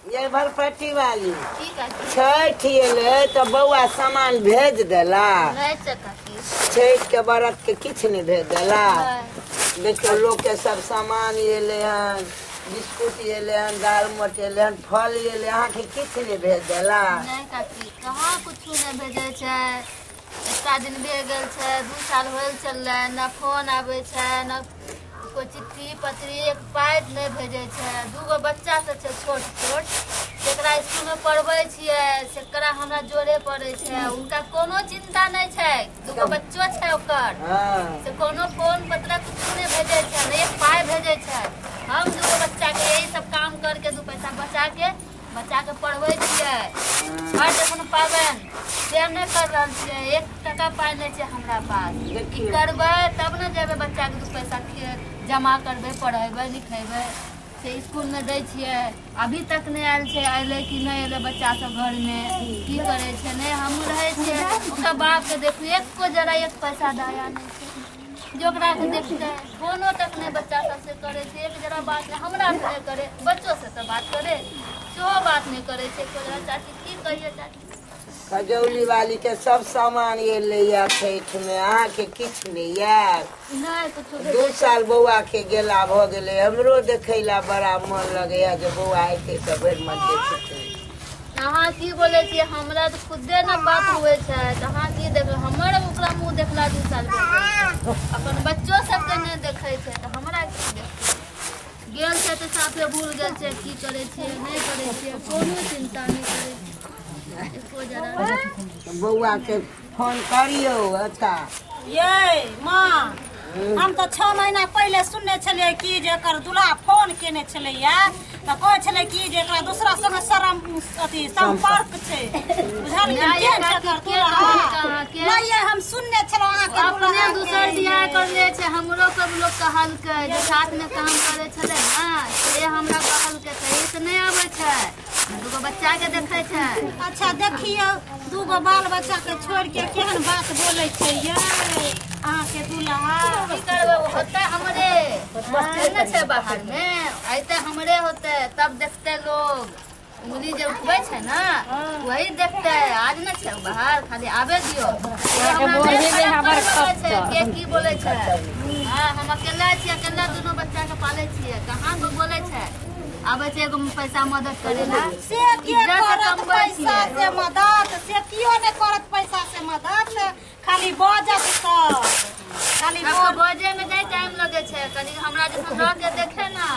ये भरपट्टी वाली। की काकी? छठि एलै तऽ बौआ सामान भेज देला? नहि छै काकी। छठि के व्रत के किछु नहि भेज देला? नहि। देखियौ, लोक के सब सामान एलै हन, बिस्कुट एलै हन, दाल मोट एलै हन, फल एलै, अहाँके किछु नहि भेज देला? नहि काकी, कहाँ कुछो नहि भेजै छै। एकटा दिन भए गेल छै, 2 साल होल चललै, न फोन आबै छै, न कोइ चिट्ठी पत्री, एक पाइ नहि भेजै छै। दूगो बच्चा सब छै छोट छोट, जकरा इसकुलमे पढ़बै छियै, सेकरा हमरा जोड़े पड़ै छै। हुनका कोनो चिन्ता नहि छै। दूगो बच्चो छै ओकर। से कोनो फोन पत्र कुछो नहि भेजै छै, नहि एक पाइ भेजै छै। हम दूगो बच्चाके यही सब काम करके 2 पैसा बचा के बच्चाके पढ़बै छियै। छठ कोनो पाबनि से हम नहि कर रहल छियै। 1 टका पाइ नहि छै हमरा पास। की देखियौ। करबै तब ने जेबै बच्चाके 2 पैसा जमा करबै, पढ़ेबै लिखेबै, से इसकुलमे दै छियै। अभी तक नहि आयल छै। अयलै कि नहि एलै? बच्चा सब घरमे की करै छै? नहि हमहूँ रहै छियै। ओकर बापके देखू, एको जरा एक पैसा दया नहि छै जे ओकरा के देखतै। फोनो तक नहि बच्चा सबसे करै छै। एक जरा बात नहि हमरा से नहि करे, बच्चो से तऽ बात करे, सेहो बात नहि करै छै एको जरा। चाची, की कहियै चाची? खजौली वाली के सब सामान एलैया छठि मे, अहाँके किछु नहि आयल? नहि कुछो। 2 साल बौआ के गेला भऽ गेलै। हमरो देखै ला बड़ा मन लगैया जे बौआ एतै तऽ भरि मन देखतै। अहाँ की बोलै छियै? हमरा तऽ खुदे ने बात हुए छै तऽ अहाँ की देखबै? हमर ओकरा मुँह देखला 2 साल भऽ गेल छै। अपन बच्चो सबके नहि देखै छै तऽ हमरा की देखतै? गेल छै तऽ साफे भूल गेल छै। की करै छियै, नहि करै छियै, कोनो चिन्ता नहि करै छै एको जरा। तऽ बौआ के फोन करियौ। अच्छा। ये माँ, हम तऽ 6 महीना पहिले सुनने छलियै कि जे एकर दुल्हा फोन केने छलैया तऽ कहै छलै कि जे एकरा दूसरा संगे शरम अथी संपर्क छै। बुझलियै? नहि, के छै काकी, एकर के दुल्हा? कहलक अहाँके? नहि ये, हम सुनने छलहुँ अहाँके अपने दुल्हा दोसर के। बियाह करले छै। हमरो सब लोग कहलकै, जे साथमे काम करै छलै ने, से हमरा कहलकै। तऽ ई तऽ नहि अबै छै, दूगो बच्चा के देखै छै। अच्छा, देखियौ, दूगो बाल बच्चा के छोड़ के केहन बात बोलै छै ये अहाँके दुल्हा। की करबै, होतै हमरे ने छै। बाहर मे अइते हमरे होतै, तब देखतै लोग। उंगली जे उठबै छै ने, वही देखतै। आज ने छै बाहर, खाली आबे दियौ। हमरा नहि फरक पड़ै छै के की बोलै छै। हँ, हम अकेला छियै, अकेला दुनू बच्चा के पालै छियै। कहाँ कोइ बोलै छै? आबै छै एगो पैसा मदद करे ला? से के इज्जत से करत कमबै पैसा छियै। से मदद? से कियो नहि करत पैसा से मदद, खाली बजत सब खाली। सबके बजे में नहि टाइम लगे छै। कनि हमरा जैसन रह के देखे ने।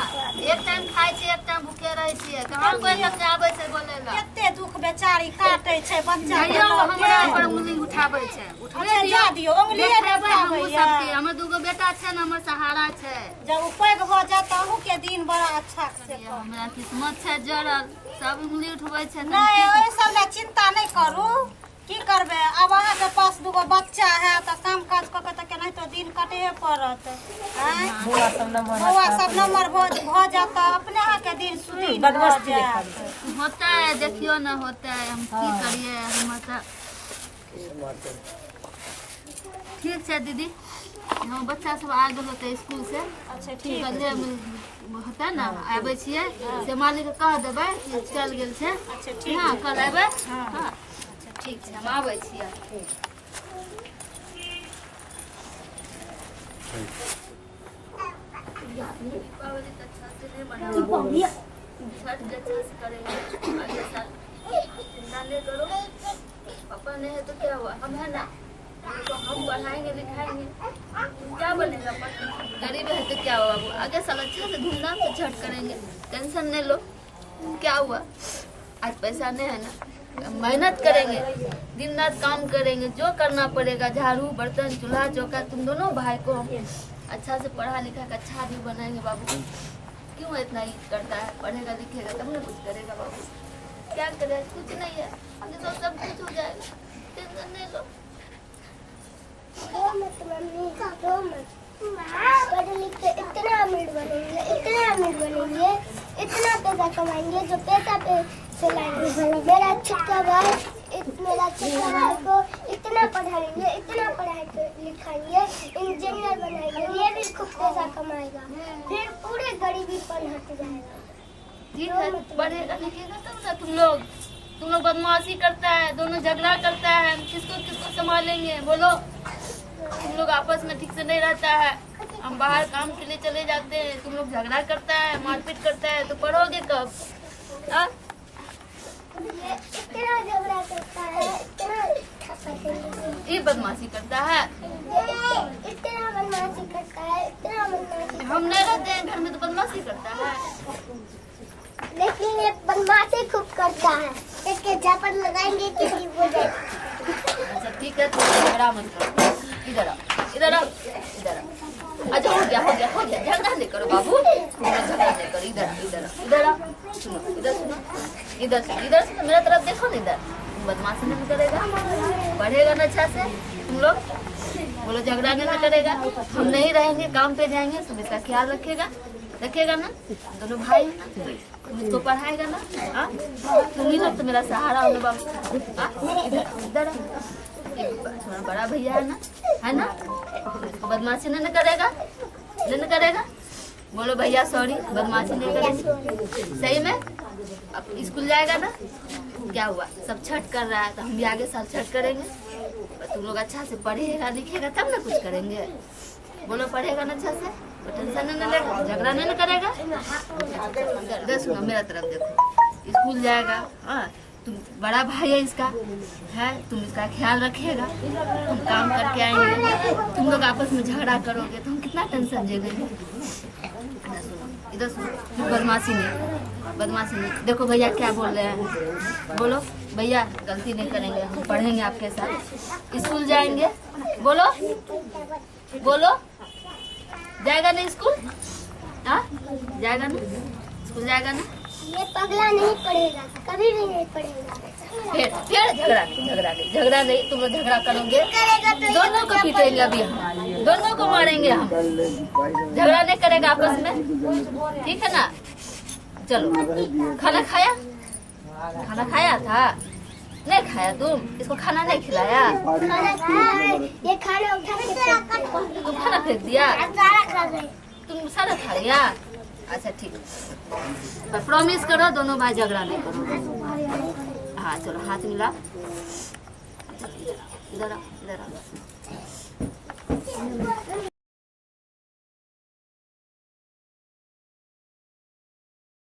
एक टाइम खाइ छियै, एक टाइम भूखे रहै छियै। कहाँ कोइ तक आबै छै बोले ला? कते दुख बेचारी काटे छै बच्चा के कहियो लऽ हमरा के। पर उंगली उठाबै छै, उठबे अच्छा, दियौ। जा दियौ, उंगलिए नहि देखेबै हमहूँ उठाबैया। सबके। हमर दूगो बेटा छै ने, हमर सहारा छै। जब ओ पैघ भऽ जायत तऽ अहूँके दिन बड़ा अच्छा से कटत। हमरा किस्मत छै जड़ल, सब उंगली उठबै छै तऽ नहि, की? ओहि सब लए चिन्ता नहि करू। की करबै आब? अहाँके पास दूगो बच्चा है तऽ काम काज कऽ के तऽ केनाहितो दिन कटहे पड़त। आँय? बौआ सब नम्हर बौआ सब नम्हर भऽ जायत तऽ अपने अहाँके दिन सुदिन भऽ बदमाशी जायत। होतै, देखियौ ने, होतै। हम की करियै? हमर तऽ ठीक छै दीदी, हमर बच्चा सब आ गेल होतै स्कूल से। अच्छा, ठीक। कल्हे होतै ने, आबै छियै से मालिक के कह देबै कि चल गेल छै। अच्छा, ठीक। हँ, कल एबै। हँ, अच्छा, ठीक छै, हम आबै छियै। दीपावली तऽ अच्छा से नहीं मनाओ, छठ भी अच्छा से करेंगे अगले साल। चिंता नहीं करो। पापा नहीं है तो क्या हुआ? हम है ना, तो हम पढ़ाएंगे लिखाएंगे। क्या बनेगा? गरीब है तो क्या हुआ बाबू? आगे साल अच्छे से धूमधाम से छठ करेंगे। टेंशन नहीं लो। क्या हुआ, आज पैसा नहीं है ना? मेहनत करेंगे, दिन रात काम करेंगे, जो करना पड़ेगा, झाड़ू बर्तन चूल्हा चौका। तुम दोनों भाई को हम अच्छा से पढ़ा लिखा के अच्छा आदमी बनाएंगे बाबू। क्यों इतना ही करता है? पढ़ेगा लिखेगा तब ना कुछ करेगा बाबू। क्या करे, कुछ नहीं है, आगे सब सब कुछ हो जाएगा। टेंशन नहीं लो। रो मत मम्मी, रो मत। पढ़ लिख के इतना अमीर बनेंगे, इतना अमीर बनेंगे, इतना पैसा कमाएंगे जो पैसा पे से लाएंगे। मेरा छोटका भाई को इतना पढ़ाएंगे, इतना पढ़ाई लिखाएंगे, इंजीनियर बनाएंगे। ये भी खूब पैसा कमाएगा, फिर पूरे गरीबी पन हट जाएगा। ठीक है, पढ़ेगा लिखेगा तब ना। तुम लोग बदमाशी करता है, दोनों झगड़ा करता है, किसको किसको संभालेंगे बोलो? तुम लोग आपस में ठीक से नहीं रहता है, हम बाहर काम के लिए चले जाते हैं, तुम लोग झगड़ा करता है, मारपीट करता है, तो पढ़ोगे कब? इतना झगड़ा करता है, इतना ये बदमाशी करता है, इतना बदमाशी करता है, इतना बदमाशी। हम नहीं रहते हैं घर में तो बदमाशी करता है, लेकिन ये बदमाशी खूब करता है। इसके झापड़ लगाएंगे कि ठीक हो जाए। अच्छा ठीक है, तुम झगड़ा मत करो। इधर आओ, इधर आओ, इधर आओ। अच्छा हो गया, हो गया, हो गया, झगड़ा नहीं करो बाबू, झगड़ा नहीं करो। इधर आओ, इधर आओ, इधर आओ, सुनो, इधर सुनो, इधर सुनो, इधर सुनो, मेरा तरफ देखो ना। इधर बदमाशी नहीं करेगा, पढ़ेगा ना अच्छा से। तुम लोग बोलो झगड़ा नहीं करेगा। हम नहीं रहेंगे, काम पे जाएंगे, तुम इसका ख्याल रखेगा, रखेगा ना? दोनों भाई है ना, तुम इसको पढ़ाएगा ना? हाँ, तुम ही लोग तो मेरा सहारा हो बाबू। इधर इधर थोड़ा बड़ा भैया है ना, है ना? बदमाशी नहीं करेगा, नहीं करेगा? बोलो भैया सॉरी, बदमाशी नहीं करेगा। सही में अब स्कूल जाएगा ना? क्या हुआ, सब छठ कर रहा है तो हम भी आगे साल छठ करेंगे। तुम लोग अच्छा से पढ़ेगा लिखेगा तब ना कुछ करेंगे। बोलो पढ़ेगा ना अच्छा से, टेंशन नहीं लेगा, झगड़ा नहीं करेगा। इधर सुनो, मेरा तरफ देखो, स्कूल जाएगा। हाँ, तुम बड़ा भाई है इसका, है, तुम इसका ख्याल रखेगा। हम काम करके आएंगे, तुम लोग आपस में झगड़ा करोगे तो हम कितना टेंशन झेलेंगे। इधर सुनो, इधर सुनो, बदमाशी नहीं, बदमाशी नहीं। देखो भैया क्या बोल रहे हैं, बोलो भैया गलती नहीं करेंगे, हम पढ़ेंगे आपके साथ, स्कूल जाएंगे। बोलो बोलो, जाएगा नहीं स्कूल? हाँ जाएगा ना स्कूल, जाएगा ना? ये पगला नहीं पढ़ेगा, कभी भी नहीं पढ़ेगा। फिर झगड़ा नहीं, झगड़ा नहीं, झगड़ा नहीं। तुम लोग झगड़ा करोगे तो दोनों को पीटेंगे, अभी हम दोनों को मारेंगे हम। झगड़ा नहीं करेगा आपस में, ठीक है ना? चलो, खाना खाया? खाना खाया था? नहीं खाया तुम? इसको खाना नहीं खिलाया? खाना खाया, ये खाना उठा के तुम खाना फेंक दिया, सारा खा गए तुम, सारा खा गया। अच्छा ठीक, पर प्रॉमिस करो दोनों भाई झगड़ा नहीं करो। हाँ चलो, हाथ मिला, इधर आओ, इधर आओ, इधर आओ।